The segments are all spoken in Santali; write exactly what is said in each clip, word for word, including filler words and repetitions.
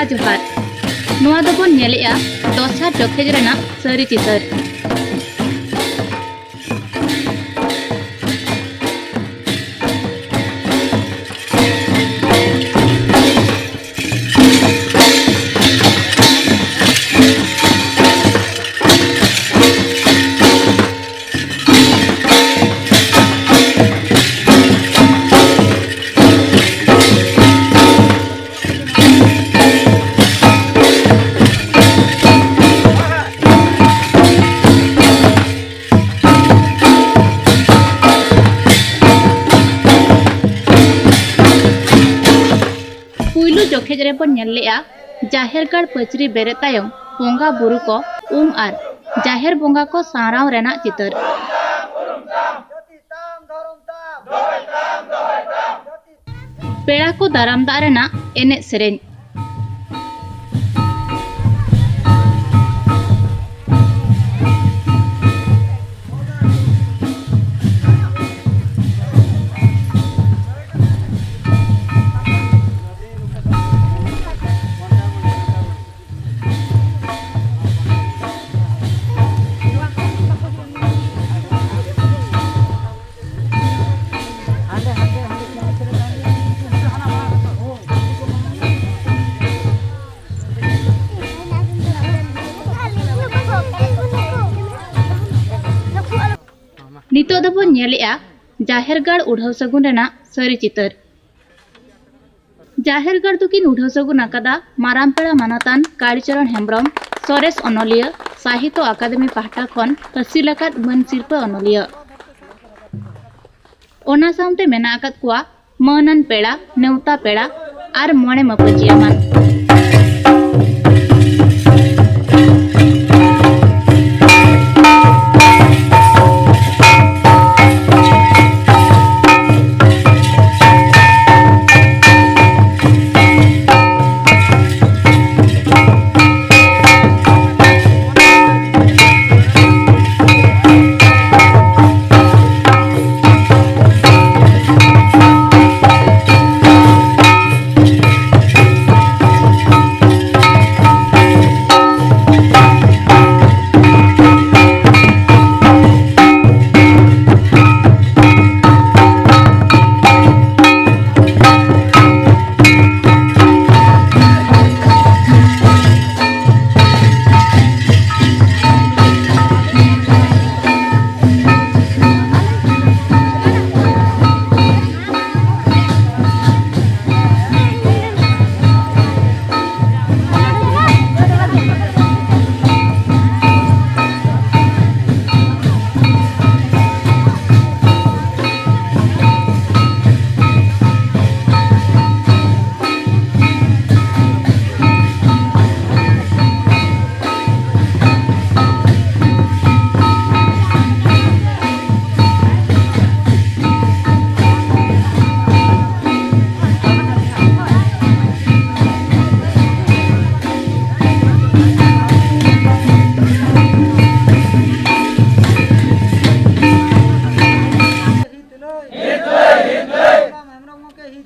ᱡᱚᱦᱟᱨ᱾ ᱱᱚᱣᱟ ᱫᱚᱵᱚᱱ ᱧᱮᱞᱮᱜᱼᱟ ᱫᱚᱥᱟᱨ ᱡᱚᱠᱷᱮᱡ ᱨᱮᱱᱟᱜ ᱥᱟᱹᱨᱤ ᱪᱤᱛᱟᱹᱨ᱾ ᱯᱩᱭᱞᱩ ᱡᱚᱠᱷᱮᱡ ᱨᱮᱵᱚᱱ ᱧᱮᱞ ᱞᱮᱜᱼᱟ, ᱡᱟᱦᱮᱨ ᱜᱟᱲ ᱯᱟᱹᱪᱨᱤ ᱵᱮᱨᱮᱫ ᱛᱟᱭᱚᱢ ᱵᱚᱸᱜᱟ ᱵᱩᱨᱩ ᱠᱚ ᱩᱢ ᱟᱨ ᱡᱟᱦᱮᱨ ᱵᱚᱸᱜᱟ ᱠᱚ ᱥᱟᱨᱟᱣ ᱨᱮᱱᱟᱜ ᱪᱤᱛᱟᱹᱨ᱾ ᱯᱮᱲᱟ ᱠᱚ ᱫᱟᱨᱟᱢ ᱫᱟᱜ ᱨᱮᱱᱟᱜ ᱮᱱᱮᱡ ᱥᱮᱨᱮᱧ᱾ ᱱᱤᱛᱚᱜ ᱫᱚᱵᱚᱱ ᱧᱮᱞᱮᱜᱼᱟ ᱡᱟᱦᱮᱨ ᱜᱟᱲ ᱩᱰᱷᱟᱹᱣ ᱥᱟᱹᱜᱩᱱ ᱨᱮᱱᱟᱜ ᱥᱟᱹᱨᱤ ᱪᱤᱛᱟᱹᱨ᱾ ᱡᱟᱦᱮᱨ ᱜᱟᱲ ᱫᱚᱠᱤᱱ ᱩᱰᱷᱟᱹᱣ ᱥᱟᱹᱜᱩᱱ ᱟᱠᱟᱫᱟ ᱢᱟᱨᱟᱝ ᱯᱮᱲᱟ ᱢᱟᱱᱚᱛᱟᱱ ᱠᱟᱲᱤᱪᱚᱨᱚᱱ ᱦᱮᱢᱵᱽᱨᱚᱢ, ᱥᱚᱨᱮᱥ ᱚᱱᱚᱞᱤᱭᱟᱹ, ᱥᱟᱦᱤᱛᱚ ᱟᱠᱟᱫᱮᱢᱤ ᱯᱟᱦᱴᱟ ᱠᱷᱚᱱ ᱦᱟᱹᱥᱤᱞ ᱟᱠᱟᱫ ᱢᱟᱹᱱ ᱥᱤᱨᱯᱟᱹ ᱚᱱᱚᱞᱤᱭᱟᱹ᱾ ᱚᱱᱟ ᱥᱟᱶᱛᱮ ᱢᱮᱱᱟᱜ ᱟᱠᱟᱫ ᱠᱚᱣᱟ ᱢᱟᱹᱱᱟᱱ ᱯᱮᱲᱟ, ᱱᱮᱣᱛᱟ ᱯᱮᱲᱟ ᱟᱨ ᱢᱚᱬᱮ ᱢᱟᱹᱯᱟᱹᱪᱤᱭᱟᱹ ᱢᱟᱱ᱾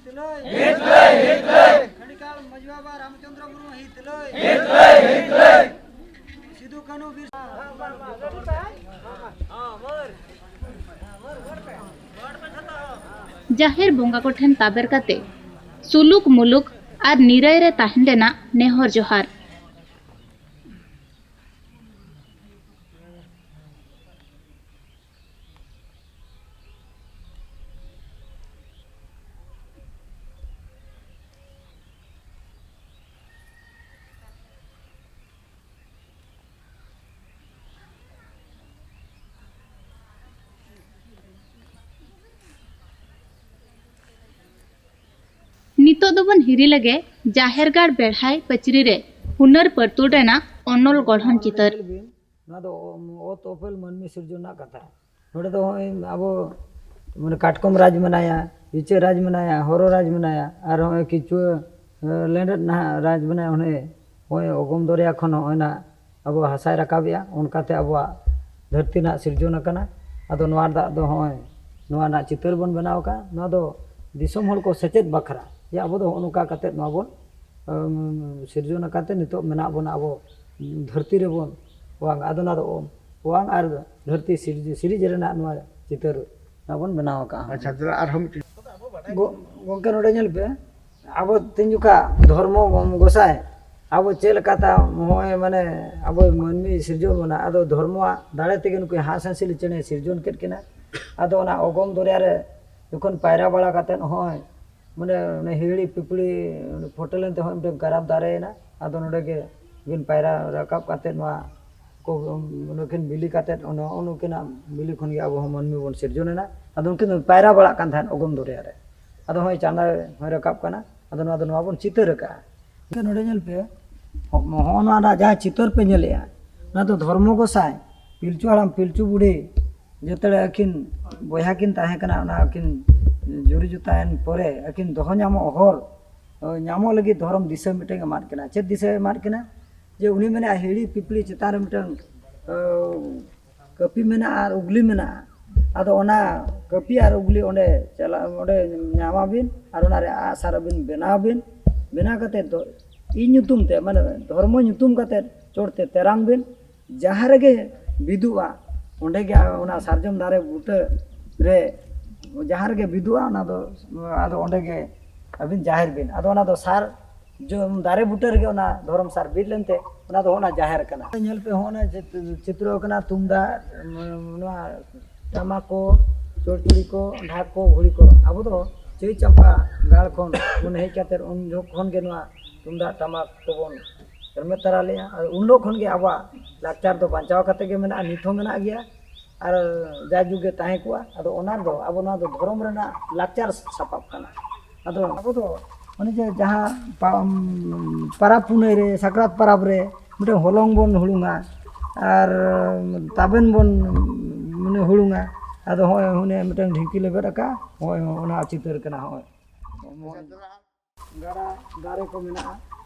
ᱦᱤᱛᱞᱟᱹᱭ, ᱦᱤᱛᱞᱟᱹᱭ, ᱦᱤᱛᱞᱟᱹᱭ᱾ ᱠᱷᱟᱸᱰᱤᱠᱟᱲ ᱢᱟᱹᱡᱷᱤ ᱵᱟᱵᱟ ᱨᱟᱢᱪᱚᱸᱫᱽᱨᱚ ᱢᱩᱨᱢᱩ ᱦᱤᱛᱞᱟᱹᱭ, ᱦᱤᱛᱞᱟᱹᱭ, ᱦᱤᱛᱞᱟᱹᱭ᱾ ᱥᱤᱫᱩ ᱠᱟᱹᱱᱦᱩ ᱵᱤᱨ ᱡᱟᱦᱮᱨ ᱵᱚᱸᱜᱟ ᱠᱚᱴᱷᱮᱱ ᱛᱟᱵᱮᱨ ᱠᱟᱛᱮ ᱥᱩᱞᱩᱠ ᱢᱩᱞᱩᱠ ᱟᱨ ᱱᱤᱨᱟᱹᱭ ᱨᱮ ᱛᱟᱦᱮᱱ ᱨᱮᱱᱟᱜ ᱱᱮᱦᱚᱨ ᱡᱚᱦᱟᱨ᱾ ᱱᱤᱛᱚᱜ ᱫᱚᱵᱚᱱ ᱦᱤᱨᱤ ᱞᱮᱜᱮ ᱡᱟᱦᱮᱨ ᱜᱟᱲ ᱵᱮᱲᱦᱟᱭ ᱯᱟᱹᱪᱨᱤ ᱨᱮ ᱦᱩᱱᱟᱹᱨ ᱯᱟᱹᱨᱛᱩᱞ ᱨᱮᱱᱟᱜ ᱚᱱᱚᱞ ᱜᱚᱲᱦᱚᱱ ᱪᱤᱛᱟᱹᱨ᱾ ᱱᱚᱣᱟ ᱫᱚ ᱚᱛ ᱩᱯᱮᱞ ᱢᱟᱹᱱᱢᱤ ᱥᱤᱨᱡᱚᱱ ᱨᱮᱱᱟᱜ ᱠᱟᱛᱷᱟ᱾ ᱱᱚᱰᱮ ᱫᱚ ᱦᱚᱸᱜᱼᱚᱭ ᱟᱵᱚ ᱢᱟᱱᱮ ᱠᱟᱴᱠᱚᱢ ᱨᱟᱡᱽ ᱢᱮᱱᱟᱭᱟ, ᱤᱪᱟᱹᱜ ᱨᱟᱡᱽ ᱢᱮᱱᱟᱭᱟ, ᱦᱚᱨᱚ ᱨᱟᱡᱽ ᱢᱮᱱᱟᱭᱟ, ᱟᱨ ᱦᱚᱸᱜᱼᱚᱭ ᱠᱤᱪᱩᱣᱟᱹ, ᱮ, ᱞᱮᱸᱰᱮᱫ ᱱᱟᱦᱟᱜ ᱨᱟᱡᱽ ᱢᱮᱱᱟᱭᱟ᱾ ᱚᱱᱮ ᱦᱚᱸᱜᱼᱚᱭ ᱚᱜᱚᱢ ᱫᱚᱨᱭᱟ ᱠᱷᱚᱱ ᱦᱚᱸᱜᱼᱚᱭ ᱱᱟᱦᱟᱜ ᱟᱵᱚ ᱦᱟᱥᱟᱭ ᱨᱟᱠᱟᱵᱮᱜᱼᱟ, ᱚᱱᱠᱟᱛᱮ ᱟᱵᱚᱣᱟᱜ ᱫᱷᱟᱹᱨᱛᱤ ᱱᱟᱦᱟᱜ ᱥᱤᱨᱡᱚᱱ ᱟᱠᱟᱱᱟ᱾ ᱟᱫᱚ ᱱᱚᱣᱟ ᱫᱟᱜ ᱫᱚ ᱦᱚᱸᱜᱼᱚᱭ ᱱᱚᱣᱟ ᱨᱮᱱᱟᱜ ᱪᱤᱛᱟᱹᱨ ᱵᱚᱱ ᱵᱮᱱᱟᱣ ᱟᱠᱟᱫᱼᱟ᱾ ᱱᱚᱣᱟ ᱫᱚ ᱫᱤᱥᱚᱢ ᱦᱚᱲ ᱠᱚ ᱥᱮᱪᱮᱫ ᱵᱟᱠᱷᱨᱟ ᱡᱮ ᱟᱵᱚ ᱫᱚ ᱦᱚᱸᱜᱼᱚ ᱱᱚᱝᱠᱟ ᱠᱟᱛᱮᱫ ᱱᱚᱣᱟ ᱵᱚᱱ, ᱮᱢ, ᱥᱤᱨᱡᱚᱱ ᱟᱠᱟᱫ ᱛᱮ ᱱᱤᱛᱚᱜ ᱢᱮᱱᱟᱜ ᱵᱚᱱᱟ ᱟᱵᱚ ᱫᱷᱟᱹᱨᱛᱤ ᱨᱮᱵᱚᱱ ᱚᱣᱟᱝ᱾ ᱟᱫᱚ ᱚᱱᱟ ᱫᱚ ᱚᱣᱟᱝ ᱟᱨ ᱫᱷᱟᱹᱨᱛᱤ ᱥᱤᱨᱡ-, ᱥᱤᱨᱤᱡ ᱨᱮᱱᱟᱜ ᱱᱚᱣᱟ ᱪᱤᱛᱟᱹᱨ ᱱᱚᱣᱟ ᱵᱚᱱ ᱵᱮᱱᱟᱣ ᱟᱠᱟᱫᱼᱟ᱾ ᱟᱪᱪᱷᱟ, ᱛᱟᱦᱞᱮ ᱟᱨᱦᱚᱸ ᱢᱤᱫᱴᱤᱡ᱾ ᱜᱚ-, ᱜᱚᱢᱠᱮ, ᱱᱚᱰᱮ ᱧᱮᱞ ᱯᱮ, ᱟᱵᱚ ᱛᱤᱱ ᱡᱚᱠᱷᱟ ᱫᱷᱚᱨᱢᱚ ᱜᱚᱸᱥᱟᱭ ᱟᱵᱚ ᱪᱮᱫ ᱞᱮᱠᱟᱛᱮ ᱱᱚᱜᱼᱚᱭ ᱢᱟᱱᱮ ᱟᱵᱚ ᱢᱟᱹᱱᱢᱤ ᱥᱤᱨᱡᱟᱹᱣ ᱵᱚᱱᱟ, ᱟᱫᱚ ᱫᱷᱚᱨᱢᱚᱣᱟᱜ ᱫᱟᱲᱮ ᱛᱮᱜᱮ ᱱᱩᱠᱩ ᱦᱟᱸᱥ ᱦᱟᱸᱥᱞᱤ ᱪᱮᱬᱮ ᱥᱤᱨᱡᱚᱱ ᱠᱮᱫ ᱠᱤᱱᱟ᱾ ᱟᱫᱚ ᱚᱱᱟ ᱚᱜᱚᱢ ᱫᱚᱨᱭᱟ ᱨᱮ ᱡᱚᱠᱷᱚᱱ ᱯᱟᱭᱨᱟ ᱵᱟᱲᱟ ᱠᱟᱛᱮᱫ ᱱᱚᱜᱼᱚᱭ ᱢᱟᱱᱮ ᱚᱱᱮ ᱦᱤᱦᱤᱲᱤ ᱯᱤᱯᱤᱲᱤ ᱯᱷᱚᱴᱮᱞ ᱮᱱ ᱛᱮᱦᱚᱸ ᱢᱤᱫᱴᱮᱱ ᱜᱟᱨᱟᱯ ᱫᱟᱨᱮᱭᱮᱱᱟ᱾ ᱟᱫᱚ ᱱᱚᱰᱮ ᱜᱮ ᱠᱤᱱ ᱯᱟᱭᱨᱟ ᱨᱟᱠᱟᱵ ᱠᱟᱛᱮᱫ ᱱᱚᱣᱟ ᱠᱚ, ᱱᱩᱠᱤᱱ ᱵᱤᱞᱤ ᱠᱟᱛᱮᱫ, ᱱᱚᱜᱼᱚ ᱱᱩᱠᱤᱱᱟᱜ ᱵᱤᱞᱤ ᱠᱷᱚᱱ ᱜᱮ ᱟᱵᱚ ᱦᱚᱸ ᱢᱟᱹᱱᱢᱤ ᱵᱚᱱ ᱥᱤᱨᱡᱚᱱ ᱮᱱᱟ᱾ ᱟᱫᱚ ᱩᱱᱠᱤᱱ ᱫᱚ ᱯᱟᱭᱨᱟ ᱵᱟᱲᱟᱜ ᱠᱟᱱ ᱛᱟᱦᱮᱸᱫ ᱚᱜᱚᱢ ᱫᱚᱨᱭᱟ ᱨᱮ᱾ ᱟᱫᱚ ᱦᱚᱸᱜᱼᱚᱭ ᱪᱟᱸᱫᱟ ᱦᱚᱸᱭ ᱨᱟᱠᱟᱵ ᱠᱟᱱᱟ᱾ ᱟᱫᱚ ᱱᱚᱣᱟ ᱫᱚ, ᱱᱚᱣᱟ ᱵᱚᱱ ᱪᱤᱛᱟᱹᱨ ᱟᱠᱟᱫᱼᱟ᱾ ᱱᱚᱰᱮ ᱧᱮᱞ ᱯᱮ, ᱦᱚᱸᱜᱼᱚ ᱱᱚᱣᱟ ᱨᱮᱱᱟᱜ ᱡᱟᱦᱟᱸ ᱪᱤᱛᱟᱹᱨ ᱯᱮ ᱧᱮᱞᱮᱜᱼᱟ, ᱚᱱᱟ ᱫᱚ ᱫᱷᱚᱨᱢᱚ ᱜᱚᱸᱥᱟᱭ, ᱯᱤᱞᱪᱩ ᱦᱟᱲᱟᱢ, ᱯᱤᱞᱪᱩ ᱵᱩᱰᱷᱤ, ᱡᱮᱛᱮ ᱟᱹᱠᱤᱱ ᱵᱚᱭᱦᱟ ᱠᱤᱱ ᱛᱟᱦᱮᱸ ᱠᱟᱱᱟ, ᱚᱱᱟ ᱟᱹᱠᱤᱱ ᱡᱩᱨᱤ ᱡᱚᱛᱟᱭᱮᱱ ᱯᱚᱨᱮ ᱟᱹᱠᱤᱱ ᱫᱚᱦᱚ ᱧᱟᱢᱚᱜ ᱦᱚᱨ, ᱧᱟᱢᱚᱜ ᱞᱟᱹᱜᱤᱫ ᱫᱷᱚᱨᱚᱢ ᱫᱤᱥᱟᱹ ᱢᱤᱫᱴᱮᱱ ᱮᱢᱟᱫ ᱠᱤᱱᱟ᱾ ᱪᱮᱫ ᱫᱤᱥᱟᱹ ᱮᱢᱟᱫ ᱠᱤᱱᱟ? ᱡᱮ ᱩᱱᱤ ᱢᱮᱱᱟ ᱦᱤᱦᱤᱲᱤ ᱯᱤᱯᱤᱲᱤ ᱪᱮᱛᱟᱱ ᱨᱮ ᱢᱤᱫᱴᱟᱝ, ᱚ, ᱠᱟᱹᱯᱤ ᱢᱮᱱᱟᱜᱼᱟ ᱟᱨ ᱩᱜᱽᱞᱤ ᱢᱮᱱᱟᱜᱼᱟ᱾ ᱟᱫᱚ ᱚᱱᱟ ᱠᱟᱹᱯᱤ ᱟᱨ ᱩᱜᱽᱞᱤ ᱚᱸᱰᱮ ᱪᱟᱞᱟᱜ, ᱚᱸᱰᱮ ᱧᱟᱢᱟᱵᱤᱱ ᱟᱨ ᱚᱱᱟᱨᱮ ᱟᱜᱼᱥᱟᱨ ᱟᱹᱵᱤᱱ ᱵᱮᱱᱟᱣ ᱵᱤᱱ᱾ ᱵᱮᱱᱟᱣ ᱠᱟᱛᱮᱫ ᱫᱚ ᱤᱧ ᱧᱩᱛᱩᱢ ᱛᱮ, ᱢᱟᱱᱮ ᱫᱷᱚᱨᱢᱚ ᱧᱩᱛᱩᱢ ᱠᱟᱛᱮᱫ ᱪᱚᱴ ᱛᱮ ᱛᱮᱨᱟᱝ ᱵᱤᱱ᱾ ᱡᱟᱦᱟᱸ ᱨᱮᱜᱮ ᱵᱤᱫᱩᱜᱼᱟ, ᱚᱸᱰᱮ ᱜᱮ ᱚᱱᱟ ᱥᱟᱨᱡᱚᱢ ᱫᱟᱨᱮ ᱵᱩᱴᱟᱹ ᱨᱮ ᱡᱟᱦᱟᱸ ᱨᱮᱜᱮ ᱵᱤᱫᱩᱜᱼᱟ, ᱚᱱᱟ ᱫᱚ, ᱟᱫᱚ ᱚᱸᱰᱮ ᱜᱮ ᱟᱹᱵᱤᱱ ᱡᱟᱦᱮᱨ ᱵᱤᱱ᱾ ᱟᱫᱚ ᱚᱱᱟ ᱫᱚ ᱥᱟᱨ ᱡᱚᱢ ᱫᱟᱨᱮ ᱵᱩᱴᱟᱹ ᱨᱮᱜᱮ ᱚᱱᱟ ᱫᱷᱚᱨᱚᱢ ᱥᱟᱨ ᱵᱤᱫ ᱞᱮᱱᱛᱮ ᱚᱱᱟ ᱫᱚ ᱚᱱᱟ ᱡᱟᱦᱮᱨ ᱠᱟᱱᱟ᱾ ᱧᱮᱞ ᱯᱮ, ᱦᱚᱸ ᱚᱱᱟ ᱪᱤᱛ-, ᱪᱤᱛᱨᱚ ᱠᱟᱱᱟ, ᱛᱩᱢᱫᱟᱜ, ᱱᱚᱣᱟ ᱴᱟᱢᱟᱠ ᱠᱚ, ᱪᱚᱲᱪᱚᱲᱤ ᱠᱚ, ᱰᱷᱟᱠ ᱠᱚ, ᱜᱷᱩᱲᱤ ᱠᱚ᱾ ᱟᱵᱚ ᱫᱚ ᱪᱟᱹᱭ ᱪᱟᱢᱯᱟ ᱜᱟᱲ ᱠᱷᱚᱱ ᱵᱚᱱ ᱦᱮᱡ ᱠᱟᱛᱮ ᱩᱱ ᱡᱚᱠᱷᱚᱱ ᱜᱮ ᱱᱚᱣᱟ ᱛᱩᱢᱫᱟᱜ ᱴᱟᱢᱟᱠ ᱠᱚᱵᱚᱱ ᱦᱮᱨᱢᱮᱫ ᱛᱟᱨᱟ ᱞᱮᱜᱼᱟ᱾ ᱟᱨ ᱩᱱ ᱦᱤᱞᱳᱜ ᱠᱷᱚᱱ ᱜᱮ ᱟᱵᱚᱣᱟᱜ ᱞᱟᱠᱪᱟᱨ ᱫᱚ ᱵᱟᱧᱪᱟᱣ ᱠᱟᱛᱮ ᱜᱮ ᱢᱮᱱᱟᱜᱼᱟ, ᱱᱤᱛ ᱦᱚᱸ ᱢᱮᱱᱟᱜ ᱜᱮᱭᱟ ᱟᱨ ᱡᱟᱭᱡᱩᱜᱽ ᱜᱮ ᱛᱟᱦᱮᱸ ᱠᱚᱜᱼᱟ᱾ ᱟᱫᱚ ᱚᱱᱟ ᱫᱚ ᱟᱵᱚ ᱱᱚᱣᱟ ᱫᱚ ᱫᱷᱚᱨᱚᱢ ᱨᱮᱱᱟᱜ ᱞᱟᱠᱪᱟᱨ ᱥᱟᱯᱟᱵ ᱠᱟᱱᱟ᱾ ᱟᱫᱚ ᱟᱵᱚ ᱫᱚ ᱚᱱᱮ ᱡᱮ ᱡᱟᱦᱟᱸ ᱯᱟ-, ᱯᱟᱨᱟᱵᱽ ᱯᱩᱱᱟᱹᱭ ᱨᱮ, ᱥᱟᱠᱨᱟᱛ ᱯᱟᱨᱟᱵᱽ ᱨᱮ ᱢᱤᱫᱴᱮᱱ ᱦᱚᱞᱚᱝ ᱵᱚᱱ ᱦᱩᱲᱩᱝᱟ ᱟᱨ ᱛᱟᱵᱮᱱ ᱵᱚᱱ ᱢᱟᱱᱮ ᱦᱩᱲᱩᱝᱟ᱾ ᱟᱫᱚ ᱦᱚᱸᱜᱼᱚᱭ ᱦᱩᱱᱮ ᱢᱤᱫᱴᱮᱱ ᱰᱷᱤᱝᱠᱤ ᱞᱮᱵᱮᱫ ᱟᱠᱟᱫ, ᱦᱚᱸᱜᱼᱚᱭ ᱚᱱᱟ ᱪᱤᱛᱟᱹᱨ ᱠᱟᱱᱟ᱾ ᱦᱚᱸᱜᱼᱚᱭ ᱜᱟᱰᱟ ᱫᱟᱨᱮ ᱠᱚ ᱢᱮᱱᱟᱜᱼᱟ᱾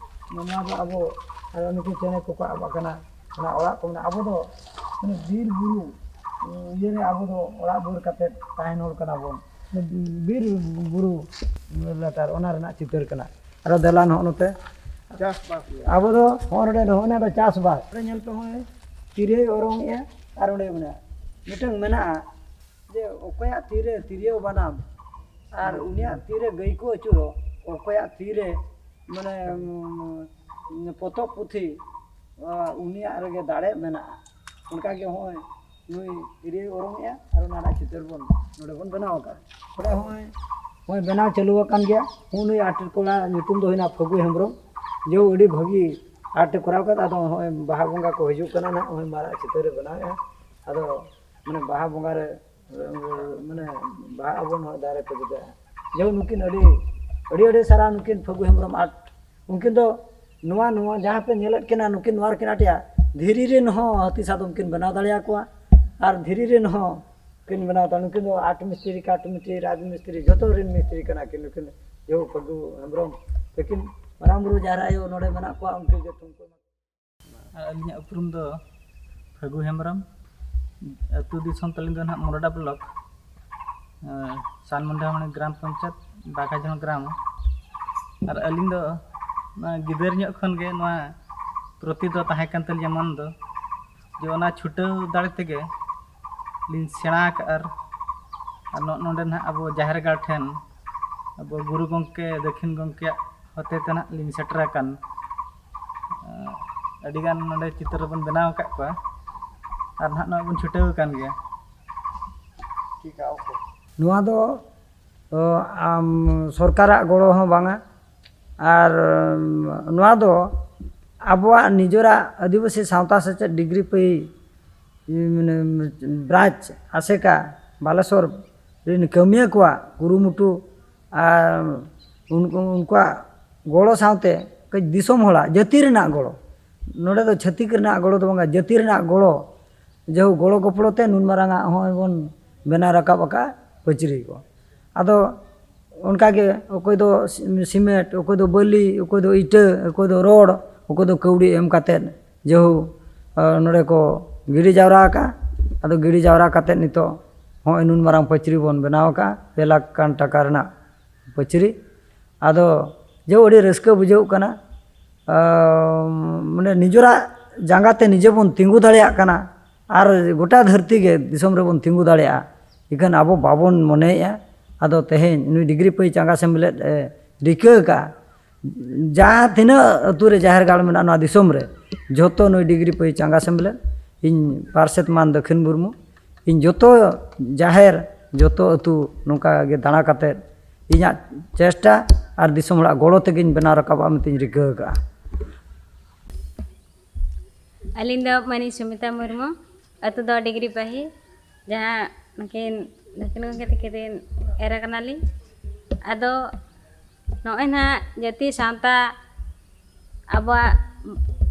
ᱱᱚᱣᱟ ᱫᱚ ᱟᱵᱚ, ᱟᱨ ᱱᱩᱠᱩ ᱪᱮᱬᱮ ᱠᱚᱠᱚ ᱟᱵ ᱟᱠᱟᱱᱟ, ᱚᱱᱟ ᱚᱲᱟᱜ ᱠᱚ ᱢᱮᱱᱟᱜᱼᱟ᱾ ᱟᱵᱚ ᱫᱚ ᱢᱟᱱᱮ ᱵᱤᱨ ᱵᱩᱨᱩ ᱤᱭᱟᱹᱨᱮ ᱟᱵᱚ ᱫᱚ ᱚᱲᱟᱜ ᱫᱩᱣᱟᱹᱨ ᱠᱟᱛᱮᱫ ᱛᱟᱦᱮᱱ ᱦᱚᱲ ᱠᱟᱱᱟ ᱵᱚᱱ᱾ ᱵᱤᱨ ᱵᱩᱨᱩ ᱞᱟᱛᱟᱨ, ᱚᱱᱟ ᱨᱮᱱᱟᱜ ᱪᱤᱛᱟᱹᱨ ᱠᱟᱱᱟ᱾ ᱟᱨᱚ ᱫᱮᱞᱟ ᱱᱚᱜᱼᱚ ᱱᱚᱛᱮ᱾ ᱪᱟᱥᱵᱟᱥ ᱜᱮ᱾ ᱟᱵᱚ ᱫᱚ ᱦᱚᱸᱜᱼᱚ ᱱᱚᱰᱮ, ᱱᱚᱜᱼᱚ ᱱᱚᱰᱮ ᱪᱟᱥᱵᱟᱥ᱾ ᱚᱸᱰᱮ ᱧᱮᱞ ᱯᱮ, ᱦᱚᱸᱜᱼᱚᱭ ᱛᱤᱨᱭᱳᱭ ᱚᱨᱚᱝᱮᱜᱼᱟ ᱟᱨ ᱚᱸᱰᱮ ᱢᱮᱱᱟᱜᱼᱟ, ᱢᱤᱫᱴᱟᱝ ᱢᱮᱱᱟᱜᱼᱟ ᱡᱮ ᱚᱠᱚᱭᱟᱜ ᱛᱤᱨᱮ ᱛᱤᱨᱭᱳ ᱵᱟᱱᱟᱢ ᱟᱨ ᱩᱱᱤᱭᱟᱜ ᱛᱤᱨᱮ ᱜᱟᱹᱭ ᱠᱚ ᱟᱹᱪᱩᱨᱚᱜ, ᱚᱠᱚᱭᱟᱜ ᱛᱤᱨᱮ ᱢᱟᱱᱮ, ᱩᱸ, ᱯᱚᱛᱚᱵ ᱯᱩᱛᱷᱤ, ᱟ, ᱩᱱᱤᱭᱟᱜ ᱨᱮᱜᱮ ᱫᱟᱲᱮ ᱢᱮᱱᱟᱜᱼᱟ᱾ ᱚᱱᱠᱟᱜᱮ ᱦᱚᱸᱜᱼᱚᱭ ᱱᱩᱭ ᱛᱤᱨᱭᱳᱭ ᱚᱨᱚᱝᱮᱜᱼᱟ ᱟᱨ ᱚᱱᱟ ᱨᱮᱱᱟᱜ ᱪᱤᱛᱟᱹᱨ ᱵᱚᱱ ᱱᱚᱰᱮ ᱵᱚᱱ ᱵᱮᱱᱟᱣ ᱟᱠᱟᱫᱼᱟ᱾ ᱚᱸᱰᱮ ᱦᱚᱸᱜᱼᱚᱭ, ᱦᱚᱸᱜᱼᱚᱭ ᱵᱮᱱᱟᱣ ᱪᱟᱹᱞᱩ ᱟᱠᱟᱱ ᱜᱮᱭᱟ᱾ ᱦᱚᱸᱜᱼᱚ ᱱᱩᱭ ᱟᱨᱴ ᱠᱚᱲᱟ ᱧᱩᱛᱩᱢ ᱫᱚ ᱦᱩᱭᱱᱟ ᱯᱷᱟᱹᱜᱩ ᱦᱮᱢᱵᱨᱚᱢ᱾ ᱡᱮ ᱟᱹᱰᱤ ᱵᱷᱟᱹᱜᱤ ᱟᱨᱴ ᱮ ᱠᱚᱨᱟᱣ ᱠᱟᱫᱟ᱾ ᱟᱫᱚ ᱦᱚᱸᱜᱼᱚᱭ ᱵᱟᱦᱟ ᱵᱚᱸᱜᱟ ᱠᱚ ᱦᱤᱡᱩᱜ ᱠᱟᱱᱟ ᱱᱟᱜ, ᱦᱚᱸᱜᱼᱚᱭ ᱢᱟᱨᱟᱜ ᱪᱤᱛᱟᱹᱨ ᱮ ᱵᱮᱱᱟᱣᱮᱜᱼᱟ᱾ ᱟᱫᱚ ᱢᱟᱱᱮ ᱵᱟᱦᱟ ᱵᱚᱸᱜᱟ ᱨᱮ, ᱢᱟᱱᱮ ᱵᱟᱦᱟ ᱟᱵᱚᱱ ᱦᱚᱸᱜᱼᱚᱭ ᱫᱟᱨᱮ ᱠᱚ ᱡᱩᱫᱟᱹᱜᱼᱟ᱾ ᱡᱮᱢᱚᱱ ᱱᱩᱠᱤᱱ ᱟᱹᱰᱤ, ᱟᱹᱰᱤ ᱟᱹᱰᱤ ᱥᱟᱨᱦᱟᱣ ᱱᱩᱠᱤᱱ ᱯᱷᱟᱹᱜᱩ ᱦᱮᱢᱵᱨᱚᱢ ᱟᱨᱴ᱾ ᱩᱱᱠᱤᱱ ᱫᱚ ᱱᱚᱣᱟ, ᱱᱚᱣᱟ ᱡᱟᱦᱟᱸ ᱯᱮ ᱧᱮᱞᱮᱫ ᱠᱤᱱᱟ, ᱱᱩᱠᱤᱱ ᱱᱚᱣᱟ ᱨᱮᱠᱤᱱ ᱟᱴᱮᱜᱼᱟ᱾ ᱫᱷᱤᱨᱤ ᱨᱮᱱ ᱦᱚᱸ ᱦᱟᱹᱛᱤ ᱥᱟᱫᱚᱢ ᱠᱤᱱ ᱵᱮᱱᱟᱣ ᱫᱟᱲᱮᱭᱟᱠᱚᱣᱟ ᱟᱨ ᱫᱷᱤᱨᱤ ᱨᱮᱱ ᱦᱚᱸ ᱠᱤᱱ ᱵᱮᱱᱟᱣ ᱫᱟ᱾ ᱱᱩᱠᱤᱱ ᱫᱚ ᱟᱨᱴ ᱢᱤᱥᱛᱨᱤ, ᱠᱟᱴ ᱢᱤᱥᱛᱨᱤ, ᱨᱟᱡᱽ ᱢᱤᱥᱛᱨᱤ, ᱡᱚᱛᱚ ᱨᱮᱱ ᱢᱤᱥᱛᱨᱤ ᱠᱟᱱᱟ ᱠᱤᱱ ᱱᱩᱠᱤᱱ᱾ ᱡᱮᱦᱳᱠ, ᱯᱷᱟᱹᱜᱩ ᱦᱮᱢᱵᱨᱚᱢ ᱛᱟᱹᱠᱤᱱ ᱢᱟᱨᱟᱝ ᱵᱩᱨᱩ ᱡᱟᱦᱮᱨ ᱟᱭᱳ ᱱᱚᱰᱮ ᱢᱮᱱᱟᱜ ᱠᱚᱣᱟ, ᱩᱱᱠᱤᱱ ᱜᱮ ᱛᱷᱩᱢᱠᱩ᱾ ᱟᱨ ᱟᱹᱞᱤᱧᱟᱜ ᱩᱯᱨᱩᱢ ᱫᱚ ᱯᱷᱟᱹᱜᱩ ᱦᱮᱢᱵᱨᱚᱢ, ᱟᱹᱛᱩ ᱫᱤᱥᱚᱢ ᱛᱟᱹᱞᱤᱧ ᱫᱚ ᱱᱟᱦᱟᱜ ᱢᱚᱨᱚᱰᱟ ᱵᱞᱚᱠ, ᱥᱟᱱᱢᱩᱱᱰᱟᱢᱚᱬᱤ ᱜᱨᱟᱢ ᱯᱚᱧᱪᱟᱭᱮᱛ, ᱵᱟᱜᱟᱡᱷᱚᱱ ᱜᱨᱟᱢ᱾ ᱟᱨ ᱟᱹᱞᱤᱧ ᱫᱚ ᱱᱚᱣᱟ ᱜᱤᱫᱟᱹᱨ ᱧᱚᱜ ᱠᱷᱚᱱ ᱜᱮ ᱱᱚᱣᱟ ᱯᱨᱚᱛᱤ ᱫᱚ ᱛᱟᱦᱮᱸ ᱠᱟᱱ ᱛᱟᱹᱞᱤᱧᱟ ᱢᱚᱱ ᱫᱚ, ᱡᱮ ᱚᱱᱟ ᱪᱷᱩᱴᱟᱹᱣ ᱫᱟᱲᱮ ᱛᱮᱜᱮ ᱞᱤᱧ ᱥᱮᱬᱟ ᱟᱠᱟᱫᱼᱟ᱾ ᱟᱨ, ᱟᱨ ᱱᱚ-, ᱱᱚᱰᱮ ᱱᱟᱦᱟᱜ ᱟᱵᱚ ᱡᱟᱦᱮᱨ ᱜᱟᱲ ᱴᱷᱮᱱ ᱟᱵᱚ ᱜᱩᱨᱩ ᱜᱚᱢᱠᱮ, ᱫᱟᱹᱠᱷᱤᱱ ᱜᱚᱢᱠᱮᱭᱟᱜ ᱦᱚᱛᱮ ᱛᱮ ᱱᱟᱦᱟᱜ ᱞᱤᱧ ᱥᱮᱴᱮᱨ ᱟᱠᱟᱱ᱾ ᱟᱹᱰᱤᱜᱟᱱ ᱱᱚᱰᱮ ᱪᱤᱛᱟᱹᱨ ᱵᱚᱱ ᱵᱮᱱᱟᱣ ᱟᱠᱟᱫ ᱠᱚᱣᱟ ᱟᱨ ᱱᱟᱦᱟᱜ ᱱᱚᱜᱼᱚᱭ ᱵᱚᱱ ᱪᱷᱩᱴᱟᱹᱣ ᱟᱠᱟᱱ ᱜᱮᱭᱟ᱾ ᱱᱚᱣᱟ ᱫᱚ ᱚ, ᱟᱢ, ᱥᱚᱨᱠᱟᱨᱟᱜ ᱜᱚᱲᱚ ᱦᱚᱸ ᱵᱟᱝᱟ᱾ ᱟᱨ ᱱᱚᱣᱟ ᱫᱚ ᱟᱵᱚᱣᱟᱜ ᱱᱤᱡᱮᱨᱟᱜ ᱟᱹᱫᱤᱵᱟᱹᱥᱤ ᱥᱟᱶᱛᱟ ᱥᱮᱪᱮᱫ ᱰᱤᱜᱽᱨᱤ ᱯᱟᱹᱭ, ᱢᱟᱱᱮ, ᱵᱨᱟᱧᱪ ᱟᱥᱮᱠᱟ ᱵᱟᱞᱮᱥᱚᱨ ᱨᱮᱱ ᱠᱟᱹᱢᱤᱭᱟᱹ ᱠᱚᱣᱟᱜ ᱠᱩᱨᱩᱢᱩᱴᱩ ᱟᱨ ᱩᱱᱠᱩ, ᱩᱱᱠᱩᱣᱟᱜ ᱜᱚᱲᱚ ᱥᱟᱶᱛᱮ ᱠᱟᱹᱡ ᱫᱤᱥᱚᱢ ᱦᱚᱲᱟᱜ, ᱡᱟᱹᱛᱤ ᱨᱮᱱᱟᱜ ᱜᱚᱲᱚ, ᱱᱚᱰᱮ ᱫᱚ ᱪᱷᱟᱹᱛᱤᱠ ᱨᱮᱱᱟᱜ ᱜᱚᱲᱚ ᱫᱚ ᱵᱟᱝᱟ, ᱡᱟᱹᱛᱤ ᱨᱮᱱᱟᱜ ᱜᱚᱲᱚ, ᱡᱮᱦᱳᱠ, ᱜᱚᱲᱚ ᱜᱚᱯᱚᱲᱚ ᱛᱮ ᱱᱩᱱ ᱢᱟᱨᱟᱝ ᱟᱜ ᱦᱚᱸᱜᱼᱚᱭ ᱵᱚᱱ ᱵᱮᱱᱟᱣ ᱨᱟᱠᱟᱵ ᱟᱠᱟᱫ ᱯᱟᱹᱪᱨᱤ ᱠᱚ᱾ ᱟᱫᱚ ᱚᱱᱠᱟᱜᱮ ᱚᱠᱚᱭ ᱫᱚ ᱥᱤ-, ᱥᱤᱢᱮᱱᱴ, ᱚᱠᱚᱭ ᱫᱚ ᱵᱟᱹᱞᱤ, ᱚᱠᱚᱭ ᱫᱚ ᱤᱴᱟᱹ, ᱚᱠᱚᱭ ᱫᱚ ᱨᱚᱰ, ᱚᱠᱚᱭ ᱫᱚ ᱠᱟᱹᱣᱰᱤ ᱮᱢ ᱠᱟᱛᱮᱫ ᱡᱮᱦᱳᱠ, ᱟ, ᱱᱚᱰᱮ ᱠᱚ ᱜᱤᱰᱤ ᱡᱟᱣᱨᱟ ᱟᱠᱟᱫᱼᱟ᱾ ᱟᱫᱚ ᱜᱤᱰᱤ ᱡᱟᱣᱨᱟ ᱠᱟᱛᱮᱫ ᱱᱤᱛᱚᱜ ᱦᱚᱸᱜᱼᱚᱭ ᱱᱩᱱ ᱢᱟᱨᱟᱝ ᱯᱟᱹᱪᱨᱤ ᱵᱚᱱ ᱵᱮᱱᱟᱣ ᱟᱠᱟᱫᱼᱟ, ᱯᱮ ᱞᱟᱠᱷ ᱜᱟᱱ ᱴᱟᱠᱟ ᱨᱮᱱᱟᱜ ᱯᱟᱹᱪᱨᱤ᱾ ᱟᱫᱚ ᱡᱮ ᱟᱹᱰᱤ ᱨᱟᱹᱥᱠᱟᱹ ᱵᱩᱡᱷᱟᱹᱜ ᱠᱟᱱᱟ, ᱟ, ᱢᱟᱱᱮ ᱱᱤᱡᱮᱨᱟᱜ ᱡᱟᱸᱜᱟ ᱛᱮ ᱱᱤᱡᱮ ᱵᱚᱱ ᱛᱤᱸᱜᱩ ᱫᱟᱲᱮᱭᱟᱜ ᱠᱟᱱᱟ᱾ ᱟᱨ ᱜᱚᱴᱟ ᱫᱷᱟᱹᱨᱛᱤ ᱜᱮ ᱫᱤᱥᱚᱢ ᱨᱮᱵᱚᱱ ᱛᱤᱸᱜᱩ ᱫᱟᱲᱮᱭᱟᱜᱼᱟ᱾ ᱤᱠᱷᱟᱹᱱ ᱟᱵᱚ ᱵᱟᱵᱚᱱ ᱢᱚᱱᱮᱭᱮᱫᱼᱟ᱾ ᱟᱫᱚ ᱛᱮᱦᱮᱧ ᱱᱩᱭ ᱰᱤᱜᱽᱨᱤ ᱯᱟᱹᱭ ᱪᱟᱸᱜᱟ ᱥᱮᱢᱞᱮᱫ ᱮ ᱨᱤᱠᱟᱹ ᱟᱠᱟᱫᱼᱟ, ᱡᱟᱦᱟᱸ ᱛᱤᱱᱟᱹᱜ ᱟᱹᱛᱩ ᱨᱮ ᱡᱟᱦᱮᱨ ᱜᱟᱲ ᱢᱮᱱᱟᱜᱼᱟ ᱱᱚᱣᱟ ᱫᱤᱥᱚᱢ ᱨᱮ, ᱡᱷᱚᱛᱚ ᱱᱩᱭ ᱰᱤᱜᱽᱨᱤ ᱯᱟᱹᱭ ᱪᱟᱸᱜᱟ ᱥᱮᱢᱞᱮᱫ, ᱤᱧ ᱯᱟᱨᱥᱮᱛ ᱢᱟᱱ ᱫᱟᱹᱠᱷᱤᱱ ᱢᱩᱨᱢᱩ, ᱤᱧ ᱡᱚᱛᱚ ᱡᱟᱦᱮᱨ, ᱡᱚᱛᱚ ᱟᱹᱛᱩ ᱱᱚᱝᱠᱟ ᱜᱮ ᱫᱟᱬᱟ ᱠᱟᱛᱮᱫ ᱤᱧᱟᱹᱜ ᱪᱮᱥᱴᱟ ᱟᱨ ᱫᱤᱥᱚᱢ ᱦᱚᱲᱟᱜ ᱜᱚᱲᱚ ᱛᱮᱜᱮᱧ ᱵᱮᱱᱟᱣ ᱨᱟᱠᱟᱵᱼᱟ ᱢᱮᱱᱛᱮᱧ ᱨᱤᱠᱟᱹ ᱟᱠᱟᱫᱼᱟ᱾ ᱟᱹᱞᱤᱧ ᱫᱚ ᱢᱟᱹᱱᱤᱡ ᱥᱩᱢᱤᱛᱟ ᱢᱩᱨᱢᱩ, ᱟᱹᱛᱩ ᱫᱚ ᱰᱤᱜᱽᱨᱤ ᱯᱟᱹᱦᱤ, ᱡᱟᱦᱟᱸ ᱱᱩᱠᱤᱱ ᱱᱩᱠᱤᱱ ᱜᱚᱢᱠᱮ ᱛᱟᱹᱠᱤᱱ ᱨᱮᱱ ᱮᱨᱟ ᱠᱟᱱᱟᱞᱤᱧ᱾ ᱟᱫᱚ ᱱᱚᱜᱼᱚᱭ ᱱᱟᱦᱟᱜ ᱡᱟᱹᱛᱤ ᱥᱟᱶᱛᱟ ᱟᱵᱚᱣᱟᱜ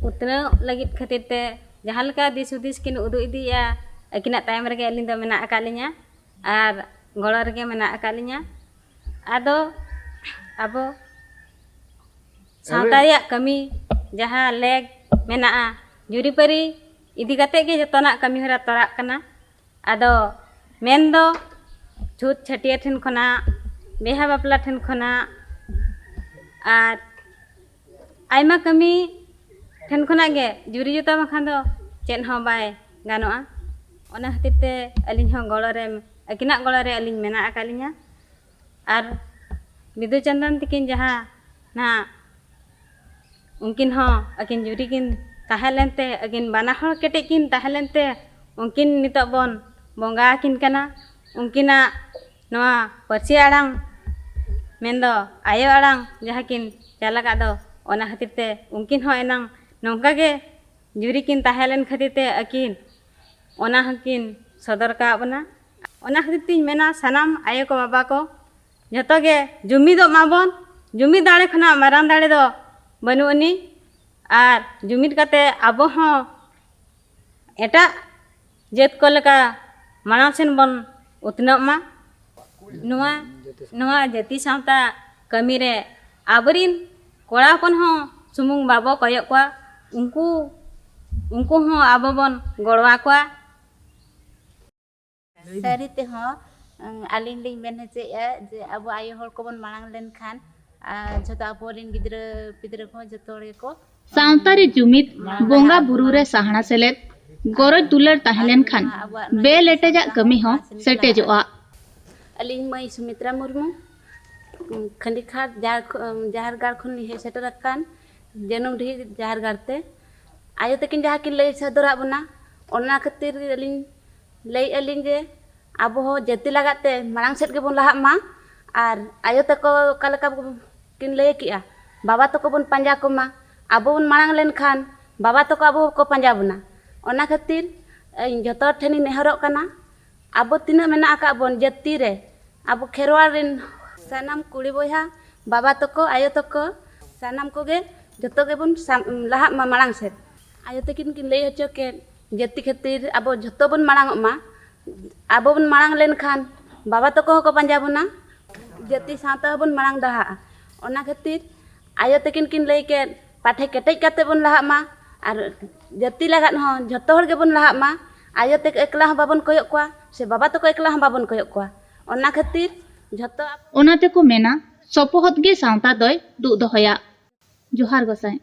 ᱩᱛᱱᱟᱹᱣ ᱞᱟᱹᱜᱤᱫ ᱠᱷᱟᱹᱛᱤᱨ ᱛᱮ ᱡᱟᱦᱟᱸ ᱞᱮᱠᱟ ᱫᱤᱥ ᱦᱩᱫᱤᱥ ᱠᱤᱱ ᱩᱫᱩᱜ ᱤᱫᱤᱭᱮᱫᱼᱟ, ᱟᱹᱠᱤᱱᱟᱜ ᱛᱟᱭᱚᱢ ᱨᱮᱜᱮ ᱟᱹᱞᱤᱧ ᱫᱚ ᱢᱮᱱᱟᱜ ᱟᱠᱟᱫ ᱞᱤᱧᱟ ᱟᱨ ᱜᱚᱲᱚ ᱨᱮᱜᱮ ᱢᱮᱱᱟᱜ ᱟᱠᱟᱫ ᱞᱤᱧᱟ᱾ ᱟᱫᱚ ᱟᱵᱚ ᱥᱟᱶᱛᱟ ᱨᱮᱭᱟᱜ ᱠᱟᱹᱢᱤ ᱡᱟᱦᱟᱸ ᱞᱮᱠ ᱢᱮᱱᱟᱜᱼᱟ, ᱡᱩᱨᱤᱯᱟᱹᱨᱤ ᱤᱫᱤ ᱠᱟᱛᱮ ᱜᱮ ᱡᱚᱛᱚᱱᱟᱜ ᱠᱟᱹᱢᱤ ᱦᱚᱨᱟ ᱛᱚᱨᱟᱜ ᱠᱟᱱᱟ᱾ ᱟᱫᱚ ᱢᱮᱱ ᱫᱚ ᱪᱷᱩᱛ ᱪᱷᱟᱹᱴᱭᱟᱹᱨ ᱴᱷᱮᱱ ᱠᱷᱚᱱᱟᱜ, ᱵᱤᱦᱟ ᱵᱟᱯᱞᱟ ᱴᱷᱮᱱ ᱠᱷᱚᱱᱟᱜ, ᱟᱨ ᱟᱭᱢᱟ ᱠᱟᱹᱢᱤ ᱴᱷᱮᱱ ᱠᱷᱚᱱᱟᱜ ᱜᱮ ᱡᱩᱨᱤ ᱡᱚᱛᱟ ᱵᱟᱠᱷᱟᱱ ᱫᱚ ᱪᱮᱫ ᱦᱚᱸ ᱵᱟᱭ ᱜᱟᱱᱚᱜᱼᱟ᱾ ᱚᱱᱟ ᱠᱷᱟᱹᱛᱤᱨ ᱛᱮ ᱟᱹᱞᱤᱧ ᱦᱚᱸ ᱜᱚᱲᱚ ᱨᱮ, ᱟᱹᱠᱤᱱᱟᱜ ᱜᱚᱲᱚ ᱨᱮ ᱟᱹᱞᱤᱧ ᱢᱮᱱᱟᱜ ᱟᱠᱟᱫ ᱞᱤᱧᱟ᱾ ᱟᱨ ᱵᱤᱫᱩ ᱪᱟᱸᱫᱟᱱ ᱛᱟᱹᱠᱤᱱ ᱡᱟᱦᱟᱸ ᱱᱟᱦᱟᱜ ᱩᱱᱠᱤᱱ ᱦᱚᱸ ᱟᱹᱠᱤᱱ ᱡᱩᱨᱤ ᱠᱤᱱ ᱛᱟᱦᱮᱸ ᱞᱮᱱᱛᱮ, ᱟᱹᱠᱤᱱ ᱵᱟᱱᱟ ᱦᱚᱲ ᱠᱮᱴᱮᱡ ᱠᱤᱱ ᱛᱟᱦᱮᱸ ᱞᱮᱱᱛᱮ, ᱩᱱᱠᱤᱱ ᱱᱤᱛᱚᱜ ᱵᱚᱱ ᱵᱚᱸᱜᱟ ᱟᱹᱠᱤᱱ ᱠᱟᱱᱟ᱾ ᱩᱱᱠᱤᱱᱟᱜ ᱱᱚᱣᱟ ᱯᱟᱹᱨᱥᱤ ᱟᱲᱟᱝ, ᱢᱮᱱᱫᱚ ᱟᱭᱳ ᱟᱲᱟᱝ ᱡᱟᱦᱟᱸ ᱠᱤᱱ ᱪᱟᱞ ᱟᱠᱟᱫ ᱫᱚ, ᱚᱱᱟ ᱠᱷᱟᱹᱛᱤᱨ ᱛᱮ ᱩᱱᱠᱤᱱ ᱦᱚᱸ ᱮᱱᱟᱝ ᱱᱚᱝᱠᱟ ᱜᱮ ᱡᱩᱨᱤ ᱠᱤᱱ ᱛᱟᱦᱮᱸ ᱞᱮᱱ ᱠᱷᱟᱹᱛᱤᱨ ᱛᱮ ᱟᱹᱠᱤᱱ ᱚᱱᱟ ᱦᱚᱸᱠᱤᱱ ᱥᱚᱫᱚᱨ ᱠᱟᱣᱟᱫ ᱵᱚᱱᱟ᱾ ᱚᱱᱟ ᱠᱷᱟᱹᱛᱤᱨ ᱛᱤᱧ ᱢᱮᱱᱟ, ᱥᱟᱱᱟᱢ ᱟᱭᱳ ᱠᱚ ᱵᱟᱵᱟ ᱠᱚ ᱡᱚᱛᱚ ᱜᱮ ᱡᱩᱢᱤᱫᱚᱜ ᱢᱟᱵᱚᱱ᱾ ᱡᱩᱢᱤᱫ ᱫᱟᱲᱮ ᱠᱷᱚᱱᱟᱜ ᱢᱟᱨᱟᱝ ᱫᱟᱲᱮ ᱫᱚ ᱵᱟᱹᱱᱩᱜ ᱟᱹᱱᱤᱡ᱾ ᱟᱨ ᱡᱩᱢᱤᱫ ᱠᱟᱛᱮ ᱟᱵᱚ ᱦᱚᱸ ᱮᱴᱟᱜ ᱡᱟᱹᱛ ᱠᱚ ᱞᱮᱠᱟ ᱢᱟᱲᱟᱝ ᱥᱮᱱ ᱵᱚᱱ ᱩᱛᱱᱟᱹᱜ ᱢᱟ᱾ ᱱᱚᱣᱟ, ᱱᱚᱣᱟ ᱡᱟᱹᱛᱤ ᱥᱟᱶᱛᱟ ᱠᱟᱹᱢᱤ ᱨᱮ ᱟᱵᱚᱨᱤᱱ ᱠᱚᱲᱟ ᱦᱚᱯᱚᱱ ᱦᱚᱸ ᱥᱩᱢᱩᱝ ᱵᱟᱵᱚ ᱠᱚᱭᱚᱜ ᱠᱚᱣᱟ, ᱩᱱᱠᱩ, ᱩᱱᱠᱩ ᱦᱚᱸ ᱟᱵᱚ ᱵᱚᱱ ᱜᱚᱲᱚ ᱟᱠᱚᱣᱟ᱾ ᱥᱟᱹᱨᱤ ᱛᱮᱦᱚᱸ, ᱩᱸ, ᱟᱹᱞᱤᱧ ᱞᱤᱧ ᱢᱮᱱ ᱦᱚᱪᱚᱭᱮᱫᱼᱟ ᱡᱮ ᱟᱵᱚ ᱟᱭᱳ ᱦᱚᱲ ᱠᱚᱵᱚᱱ ᱢᱟᱲᱟᱝ ᱞᱮᱱᱠᱷᱟᱱ, ᱟᱨ ᱡᱷᱚᱛᱚ ᱟᱵᱚᱨᱮᱱ ᱜᱤᱫᱽᱨᱟᱹ ᱯᱤᱫᱽᱨᱟᱹ ᱠᱚᱦᱚᱸ ᱡᱷᱚᱛᱚ ᱦᱚᱲ ᱜᱮᱠᱚ ᱥᱟᱶᱛᱟᱨᱤ ᱡᱩᱢᱤᱫ, ᱵᱚᱸᱜᱟ ᱵᱩᱨᱩ ᱨᱮ ᱥᱟᱦᱱᱟ ᱥᱮᱞᱮᱫ, ᱜᱚᱨᱚᱡᱽ ᱫᱩᱞᱟᱹᱲ ᱛᱟᱦᱮᱸ ᱞᱮᱱᱠᱷᱟᱱ ᱵᱮᱼᱞᱮᱴᱮᱡᱟᱜ ᱠᱟᱹᱢᱤ ᱦᱚᱸ ᱥᱮᱴᱮᱡᱚᱜᱼᱟ᱾ ᱟᱹᱞᱤᱧ ᱢᱟᱹᱭ ᱥᱩᱢᱤᱛᱨᱟ ᱢᱩᱨᱢᱩ, ᱠᱷᱟᱸᱰᱤᱠᱷᱟᱴ ᱡᱟᱦᱮᱨ ᱠᱷᱚ-, ᱡᱟᱦᱮᱨ ᱜᱟᱲ ᱠᱷᱚᱱ ᱞᱤᱧ ᱦᱮᱡ ᱥᱮᱴᱮᱨ ᱟᱠᱟᱱ ᱡᱟᱹᱱᱩᱢᱰᱤᱦᱤ ᱡᱟᱦᱮᱨ ᱜᱟᱲ ᱛᱮ᱾ ᱟᱭᱳ ᱛᱟᱹᱠᱤᱱ ᱡᱟᱦᱟᱸ ᱠᱤᱱ ᱞᱟᱹᱭ ᱥᱚᱫᱚᱨᱟᱜ ᱵᱚᱱᱟ, ᱚᱱᱟ ᱠᱷᱟᱹᱛᱤᱨ ᱜᱮ ᱟᱹᱞᱤᱧ ᱞᱟᱹᱭᱮᱫᱼᱟ ᱞᱤᱧ ᱡᱮ ᱟᱵᱚ ᱦᱚᱸ ᱡᱟᱹᱛᱤ ᱞᱟᱜᱟᱫ ᱛᱮ ᱢᱟᱲᱟᱝ ᱥᱮᱫ ᱜᱮᱵᱚᱱ ᱞᱟᱦᱟᱜ ᱢᱟ᱾ ᱟᱨ ᱟᱭᱳ ᱛᱟᱠᱚ ᱚᱠᱟ ᱞᱮᱠᱟ ᱠᱤᱱ ᱞᱟᱹᱭ ᱠᱮᱜᱼᱟ, ᱵᱟᱵᱟ ᱛᱟᱠᱚ ᱵᱚᱱ ᱯᱟᱸᱡᱟ ᱠᱚᱢᱟ᱾ ᱟᱵᱚ ᱵᱚᱱ ᱢᱟᱲᱟᱝ ᱞᱮᱱᱠᱷᱟᱱ ᱵᱟᱵᱟ ᱛᱟᱠᱚ ᱟᱵᱚ ᱠᱚ ᱯᱟᱸᱡᱟ ᱵᱚᱱᱟ᱾ ᱚᱱᱟ ᱠᱷᱟᱹᱛᱤᱨ ᱤᱧ ᱡᱚᱛᱚ ᱦᱚᱲ ᱴᱷᱮᱱᱤᱧ ᱱᱮᱦᱚᱨᱚᱜ ᱠᱟᱱᱟ, ᱟᱵᱚ ᱛᱤᱱᱟᱹᱜ ᱢᱮᱱᱟᱜ ᱟᱠᱟᱫ ᱵᱚᱱ ᱡᱟᱹᱛᱤ ᱨᱮ, ᱟᱵᱚ ᱠᱷᱮᱨᱣᱟᱲ ᱨᱮᱱ ᱥᱟᱱᱟᱢ ᱠᱩᱲᱤ ᱵᱚᱭᱦᱟ, ᱵᱟᱵᱟ ᱛᱟᱠᱚ, ᱟᱭᱳ ᱛᱟᱠᱚ, ᱥᱟᱱᱟᱢ ᱠᱚᱜᱮ ᱡᱚᱛᱚ ᱜᱮᱵᱚᱱ ᱥᱟᱢ-, ᱞᱟᱦᱟᱜ ᱢᱟ ᱢᱟᱲᱟᱝ ᱥᱮᱫ᱾ ᱟᱭᱳ ᱛᱟᱹᱠᱤᱱ ᱠᱤᱱ ᱞᱟᱹᱭ ᱦᱚᱪᱚ ᱠᱮᱫ, ᱡᱟᱹᱛᱤ ᱠᱷᱟᱹᱛᱤᱨ ᱟᱵᱚ ᱡᱷᱚᱛᱚ ᱵᱚᱱ ᱢᱟᱲᱟᱝ ᱚᱜ ᱢᱟ᱾ ᱟᱵᱚ ᱵᱚᱱ ᱢᱟᱲᱟᱝ ᱞᱮᱱᱠᱷᱟᱱ ᱵᱟᱵᱟ ᱛᱟᱠᱚ ᱦᱚᱸᱠᱚ ᱯᱟᱸᱡᱟ ᱵᱚᱱᱟ, ᱡᱟᱹᱛᱤ ᱥᱟᱶᱛᱟ ᱦᱚᱸᱵᱚᱱ ᱢᱟᱲᱟᱝ ᱫᱟᱦᱟᱜᱼᱟ᱾ ᱚᱱᱟ ᱠᱷᱟᱹᱛᱤᱨ ᱟᱭᱳ ᱛᱟᱹᱠᱤᱱ ᱠᱤᱱ ᱞᱟᱹᱭ ᱠᱮᱫ, ᱯᱟᱴᱷᱮ ᱠᱮᱴᱮᱡ ᱠᱟᱛᱮ ᱵᱚᱱ ᱞᱟᱦᱟᱜ ᱢᱟ᱾ ᱟᱨ ᱡᱟᱹᱛᱤ ᱞᱟᱜᱟᱫ ᱦᱚᱸ ᱡᱷᱚᱛᱚ ᱦᱚᱲ ᱜᱮᱵᱚᱱ ᱞᱟᱦᱟᱜ ᱢᱟ᱾ ᱟᱭᱳ ᱛᱮᱠᱚ ᱮᱠᱞᱟ ᱦᱚᱸ ᱵᱟᱵᱚᱱ ᱠᱚᱭᱚᱜ ᱠᱚᱣᱟ, ᱥᱮ ᱵᱟᱵᱟ ᱛᱟᱠᱚ ᱮᱠᱞᱟ ᱦᱚᱸ ᱵᱟᱵᱚᱱ ᱠᱚᱭᱚᱜ ᱠᱚᱣᱟ᱾ ᱚᱱᱟ ᱠᱷᱟᱹᱛᱤᱨ ᱡᱷᱚᱛᱚ ᱚᱱᱟ ᱛᱮᱠᱚ ᱢᱮᱱᱟ, ᱥᱚᱯᱚᱦᱚᱫ ᱜᱮ ᱥᱟᱶᱛᱟ ᱫᱚᱭ ᱫᱩᱜ ᱫᱚᱦᱚᱭᱟ᱾ ᱡᱚᱦᱟᱨ ᱜᱚᱸᱥᱟᱭ᱾